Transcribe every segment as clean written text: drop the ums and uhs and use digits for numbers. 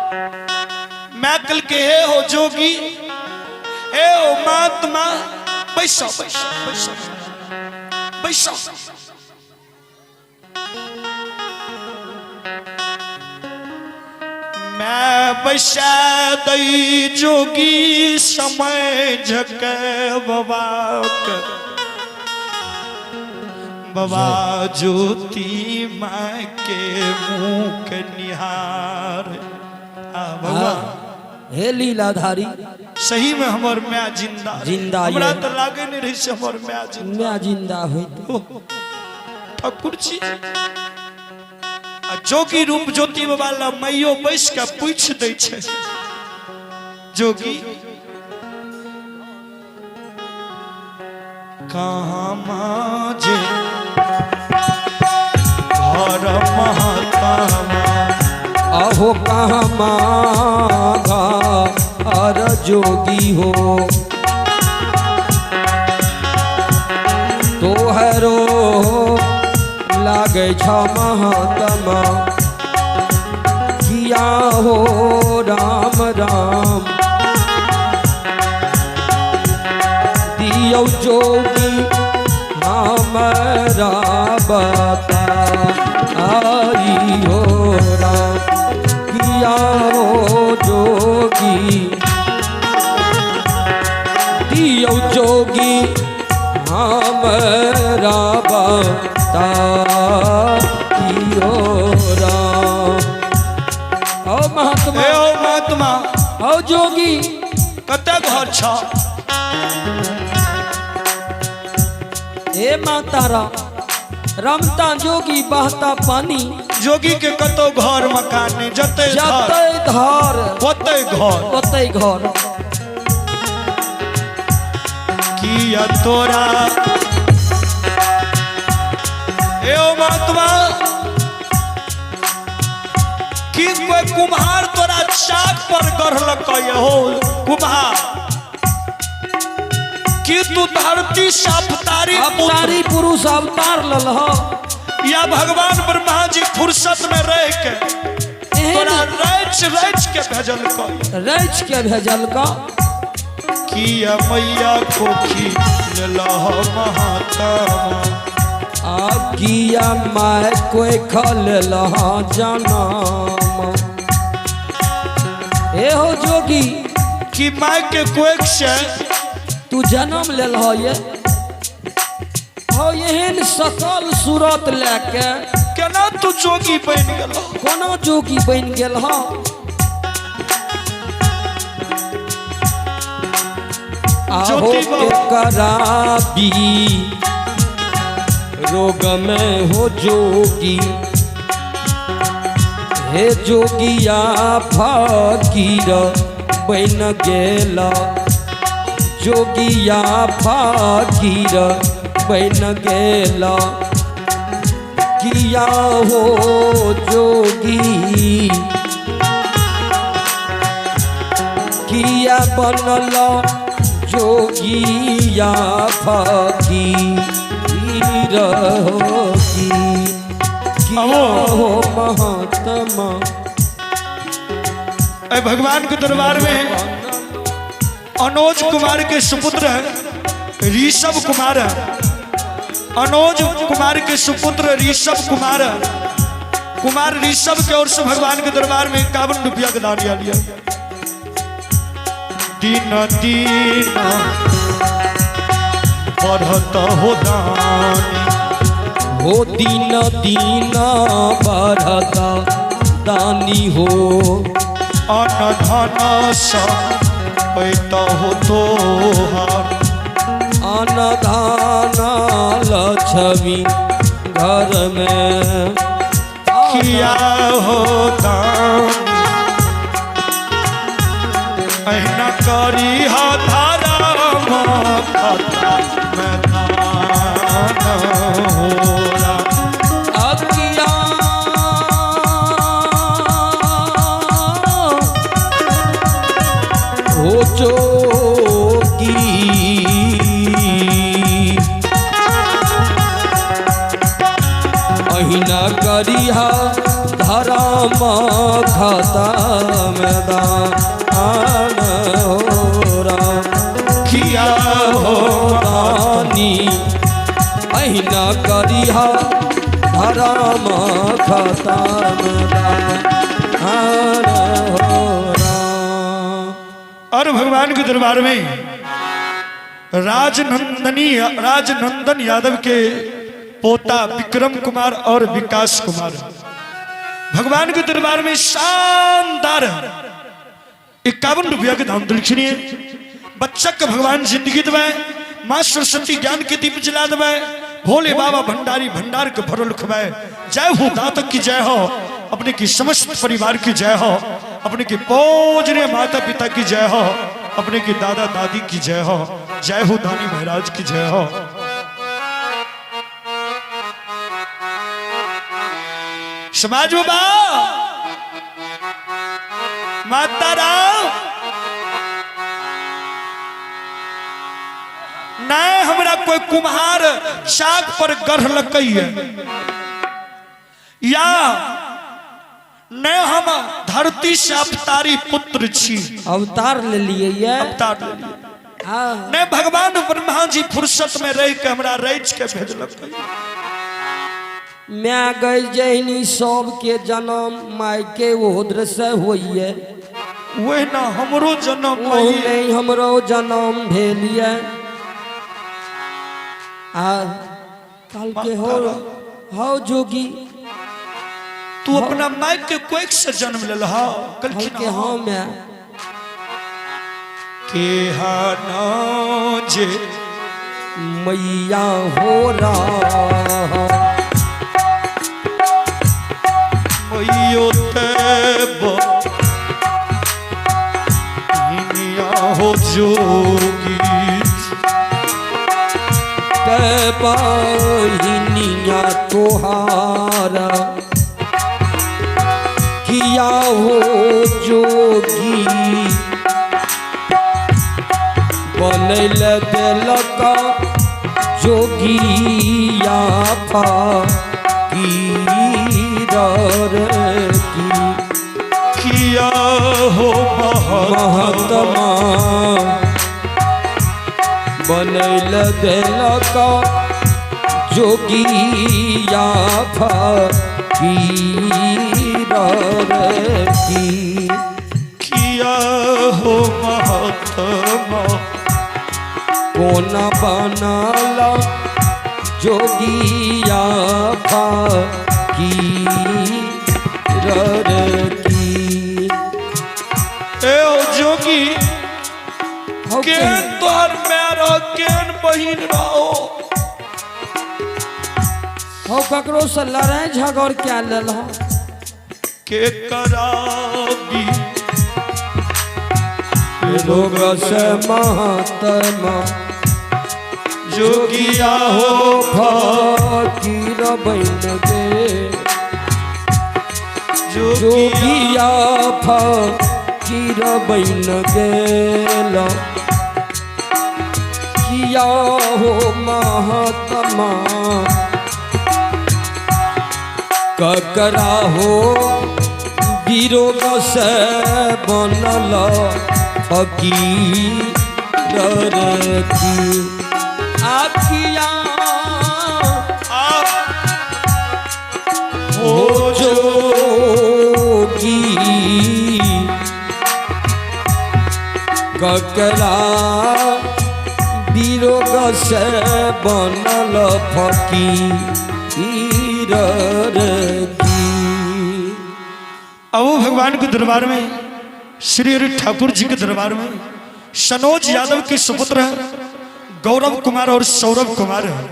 मैं कल के हे हो जोगी, हे हो महात्मा, बैसो बैसो बैसो बैसो। मैं बैसा दई जोगी समय झके बाबा के, बाबा ज्योति माँ के मुख निहार। आ भगवान हे लीलाधारी, सही में हमर माय जिंदा रहे। जिंदा हमरा ये। तो लागे नहीं रही से हमर माय जिंदा। मैं जिंदा हुई। ठाकुर जी आ जोगी रूप ज्योति बाबा ला मैयो बैस के पूछ दै छै, जोगी कहाँ माजे घर महात्मा, अहो कहाँ माघा अर जोगी हो, तोहरो लागे छ महात्मा, किया हो राम राम। दियौ जोगी हमरा बता आई हो राम, किया हो जोगी। दियौ जोगी हमरा बता हो राम। ओ महात्मा, हे ओ महात्मा, ओ जोगी, कते घर छ? हे माता राम, रमता जोगी बहता पानी, जोगी के कतो घर मकान नहीं, जते धार जते धार ओते घर, ओते घर। किया तोरा हे ओ महात्मा, की कोई कुम्हार तोरा चाक पर गढ़लक हो कुम्हार, की तू धरती से अवतारी अवतारी पुरुष अवतार ललह, या भगवान ब्रह्मा जी फुर्सत में रह के तोरा रच रच के भेजल का, रच के भेजल का। किया मैया कोखी ललह महात्मा, आ किया my कोई खल लह जनम। ए हो जोगी, कि my के कोख से तू जन्म लेल हो, ये हो एहन सकल सूरत लेके केना तू जोगी बन गेल, कोना जोगी बन गेल हो। आहो ज्योति के कराबी रोग में हो जोगी, हे जोगिया फकीर बन गेला, जोगिया फकीर बन गेला। किया हो जोगी, किया बनल जोगिया फकीर होगी, किया हो महात्मा। अरे भगवान के दरबार में अनोज कुमार के सुपुत्र है ऋषभ कुमार है, अनोज कुमार के सुपुत्र ऋषभ कुमार है। कुमार ऋषभ के ओर से भगवान के दरबार में 51 रुपया का दान लिया। दिन दिन बढ़त हो दान, हो दिन दिन बढ़त दानी हो, अन्न धन सब हो तोहार, अन्न धन लक्ष्मी घर में। किया हो दान अहिना करी धारा खाता में दान होला। अकिया हो जोगी, अहिना करिहा धर्म खाता दान हो राम। किया हो दानी अहिना करिहा धर्म खतम दान हो राम। और भगवान के दरबार में राजनंदनी राजनंदन यादव के पोता विक्रम कुमार और विकास कुमार भगवान के दरबार में शानदार 51 रुपया के धाम दक्षिणी बच्चा के भगवान जिंदगी दबाए, माँ सरस्वती ज्ञान के दीप जला दबाए, भोले बाबा भंडारी भंडार के भरल खवाए। जय हो दातक की जय हो, अपने की समस्त परिवार की जय हो, अपने की पूजनीय माता पिता की जय हो, अपने की दादा दादी की जय हो, जय हो दानी महाराज की जय हो। समाज बाबा माता राम नहीं हमरा कोई कुम्हार चाक पर गढ़ लकई है या नहीं हम धरती से अवतारी पुत्र छी। अवतार ले लिए ये। अवतार ले लिए। हाँ। नहीं भगवान ब्रह्मा जी फुर्सत में रह के हमरा रच के भेजलक। मैं गई जहनी सब के जन्म माय के ओद्र से होइए, वह ना हमरो जन्म ओह नहीं हमरो जन्म भेलिए। आ कल के हो हो जोगी तू अपना माय के कोख से जन्म लेल हा? कल के हाँ मैं के हा जे मैया हो रहा मैयो ते हो जोगी ते बहिनिया तोहारा किया हो जोगी बनैल देलक जोगिया फकीर की किया हो महात्मा बनैल देलक जोगिया फकीर की किया हो महात्मा कोना बनल जोगिया फकीर की। ए ओ जोगी केन तोहर माय रह केन बहिन रहो? हो ककरो से लड़ाई झगड़ क्या लेल हो? के कराबी रोग से महात्मा जोगिया हो फकीर बन गे जोगिया जोगिया फकीर बन गेल किया हो महात्मा ककरा हो विरोग से बनल फकीर की आखिया आप हो जोगी ककरा विरोग से बनल फकीर की। अब भगवान के दरबार में श्री हरि ठाकुर जी के दरबार में सनोज यादव के सुपुत्र हैं गौरव कुमार और सौरभ कुमार है।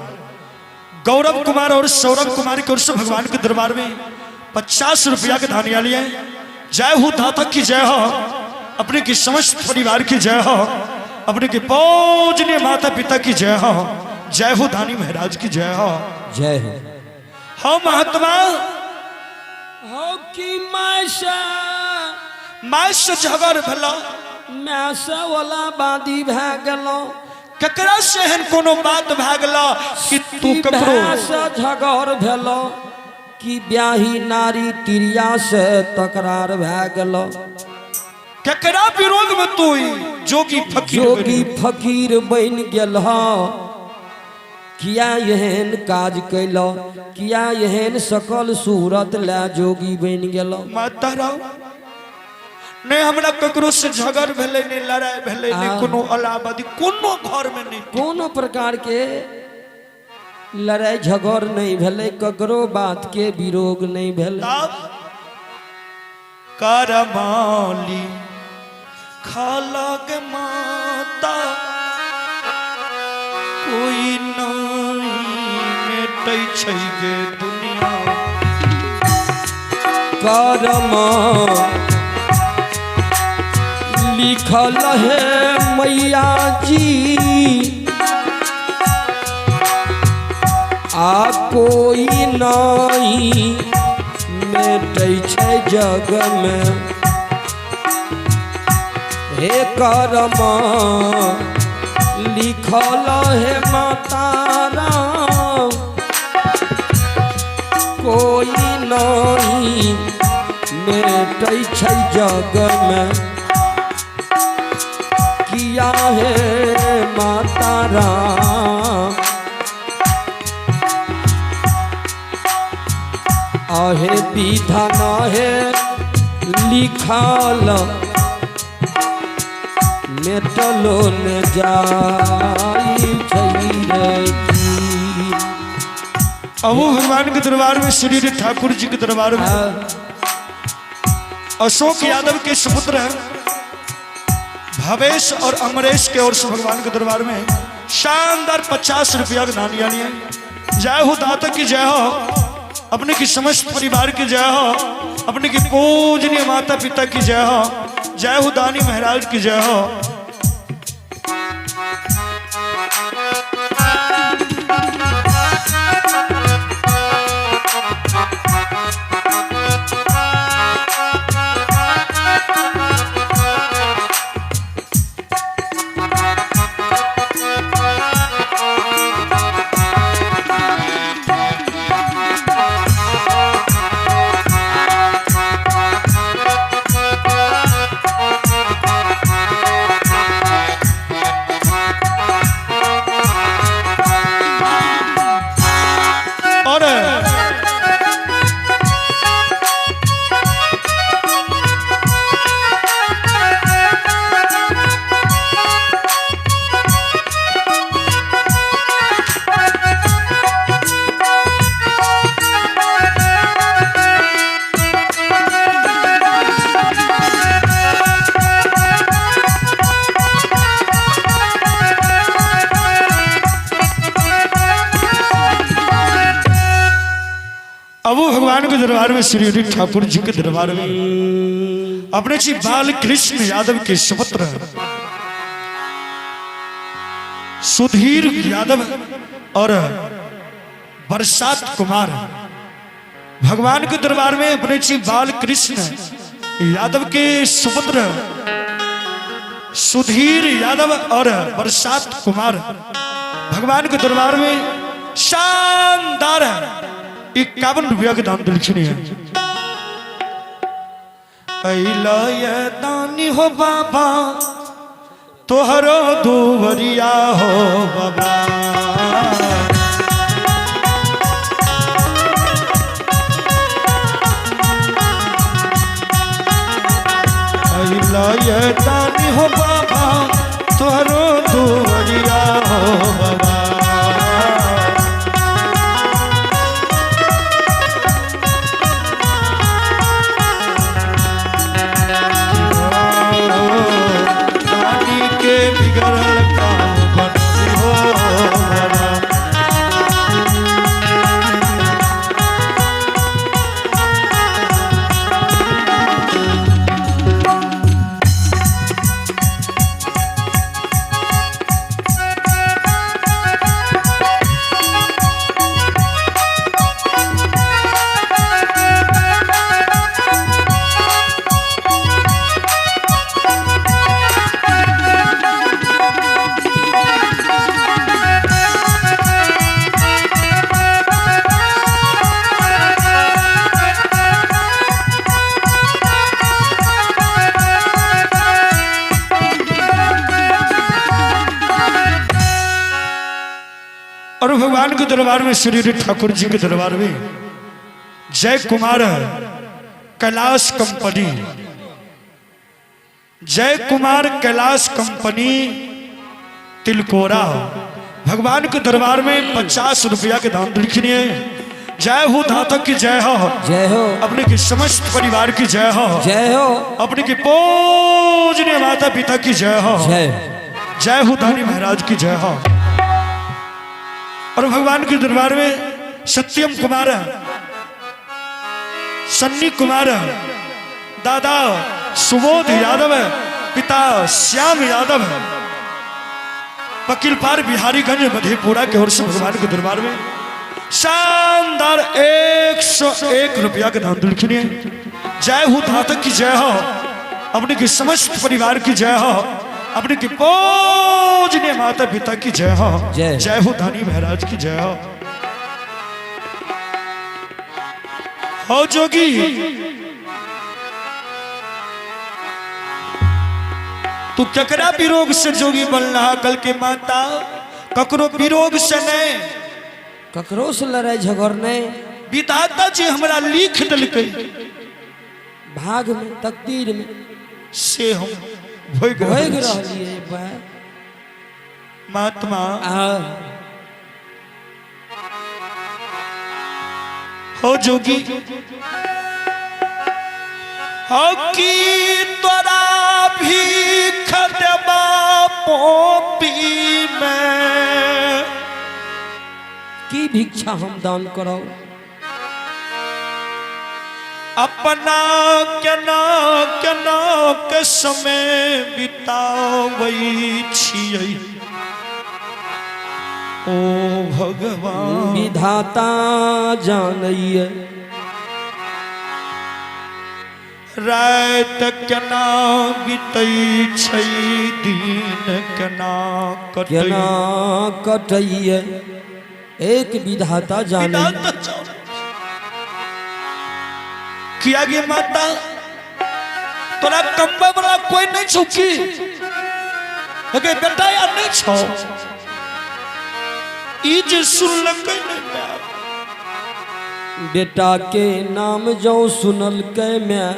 गौरव कुमार और सौरभ कुमार की ओर से भगवान के दरबार में 50 रुपया के धानिया लिए। जय हो दाता की जय हो, अपने की समस्त परिवार की जय हो, अपने के पूजनीय माता पिता की जय हो, जय हो दानी महाराज की जय हो। जय हो। हो महात्मा हो की मैं से मैं से झगड़ भला मैं से वाला बादी भए गेलौं। ककरा से एहन कोनो बात भए गेला कि तू ककरो से झगड़ भेलौं? कि ब्याही नारी तिरिया से तकरार भए गेल। केकरा विरोध में तू जोगी फकीर जोगी फकीर बनि गेल? किया एहन काज कैल? किया एहन सकल सूरत ले जोगी बनि गेल? माता राव, नहीं हमरा ककरो से झगड़ भेलै, नहीं लड़ाई भेलै, नहीं कोनो अलावादी कोनो घर में नहीं, कोनो प्रकार के लड़ाई झगड़ नहीं भेलै, ककरो बात के विरोग नहीं भेलै। तब करमाली खालग माता कोई नहीं मेटै छै गे दुनिया। करम लिखल है मैया जी, आ कोई नहीं मेटै छै जग में। हे करम लिखल है माता राम, कोई नहीं मेटै छै जग में। किया है माता राम, आहे विधान है लिखल मेटलो न जाई छै रे की। अब वो भगवान के दरबार में, श्री ठाकुर जी के दरबार में अशोक यादव के सुपुत्र हैं भवेश और अमरेश के ओर से भगवान के दरबार में शानदार 50 रुपया का दान यानी है। जय हो दाता की जय हो, अपने की समस्त परिवार की जय हो, अपने की पूजनीय माता पिता की जय हो, जय हो दानी महाराज की जय हो। और अब वो भगवान के दरबार में, श्री हरि ठाकुर जी के दरबार में अपने श्री बाल कृष्ण यादव के सुपुत्र सुधीर यादव और बरसात कुमार भगवान के दरबार में अपने श्री बाल कृष्ण यादव के सुपुत्र सुधीर यादव और बरसात कुमार भगवान के दरबार में शानदार 51 रुपया के दान दिलखिन है। अइला ये दानी हो बाबा तोहरो दुवरिया हो बाबा। अइला ये दानी हो बाबा तोहरो दुवरिया हो बाबा। दानी के बिगड़ल काम बनबी हो बाबा। भगवान के दरबार में, श्री ठाकुर जी के दरबार में जय कुमार कैलाश कंपनी, जय कुमार कैलाश कंपनी तिलकोरा, भगवान के दरबार में 50 रुपया के दान लिखनी है। जय हो धातक की जय हो, जय हो। अपने की समस्त परिवार की जय हो, जय हो। अपने की पूजनीय माता पिता की जय हो, जय जय हो दानी महाराज की जय हो। और भगवान के दरबार में सत्यम कुमार, सन्नी कुमार, दादा सुबोध यादव, पिता श्याम यादव, वकीलपार बिहारीगंज मधेपुरा के ओर से भगवान के दरबार में शानदार 101 रुपया के दान लिखनी है। जय हो धातक की जय हो, अपने की समस्त परिवार की जय हो, अपने की पूजनीय माता पिता की जय हो, जय। जय हो दानी महाराज की जय हो। हो जोगी तू केकरा विरोग से जोगी बन रहा? कल के माता ककरो विरोग से नहीं, ककरो से लड़ाई झगड़ नहीं, विधाता जी हमरा लिख दिलकै भाग में तकदीर में से हम भोग भोग रहल छी। रहलियै बा। महात्मा आ हो जोगी हो की तोरा भीख देबा पोपी में, की भिक्षा हम दान करब? अपना केना केना के समय बिताबै छियै ओ भगवान, विधाता जानैये। रात केना बीतै छै, दिन केना कटै, केना कटैये, एक विधाता जानैये। विधाता जानै। किया गे माता तोरा कमबै वाला कोई नहीं छौ की? अगे बेटा यार नहीं छौ? ई जे सुनलकै नहीं माय, बेटा के नाम जौ सुनलकै मैं,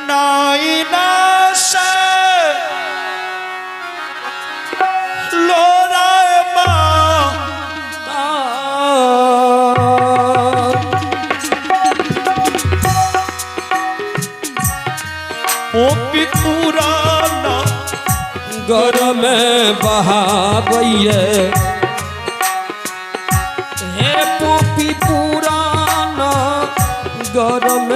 नाई ना से लोराय माँ, पोपी पुराना गरम बहाबैये, हे पोपी पुराना गरम।